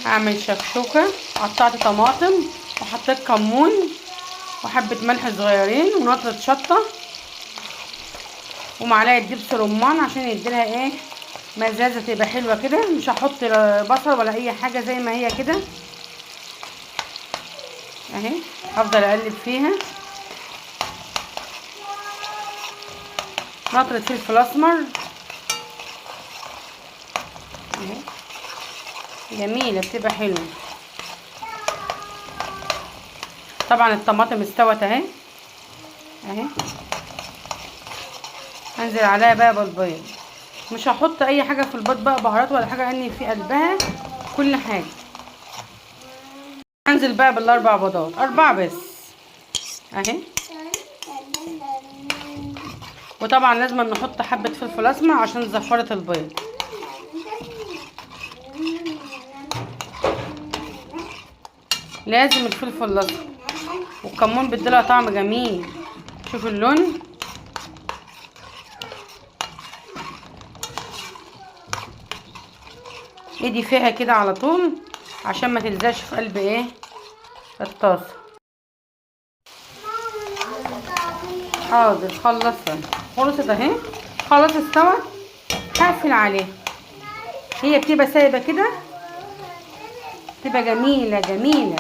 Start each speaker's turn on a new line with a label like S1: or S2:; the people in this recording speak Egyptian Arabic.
S1: هعمل شكشوكه. قطعت طماطم وحطيت كمون وحبه ملح صغيرين ونقطة شطه ومعلقة دبس رمان عشان يديلها ايه مزازه تبقى حلوة كده. مش هحط بصل ولا اي حاجة، زي ما هي كده اهي. هفضل اقلب فيها. نقطة فلفل اسمر اهي، جميلة بتبقى حلوة. طبعا الطماطم استوت اهي اهي. هنزل عليها بقى بالبيض. مش هحط اي حاجة في البيض بقى بهارات ولا حاجة، لان في قلبها كل حاجة. هنزل بقى بالاربع بيضات، 4 بس اهي. وطبعا لازم نحط حبه فلفل اسمر عشان زفره البيض. لازم الفلفل الاسمر والكمون بيديلها طعم جميل. شوفوا اللون. ادي فيها كده على طول عشان ما تلزقش في قلب ايه الطاسه. حاضر، خلصت خلصت اهي، خلاص استوت. هقفل عليها. هي بتبقى سايبه كده، بتبقى جميلة جميلة.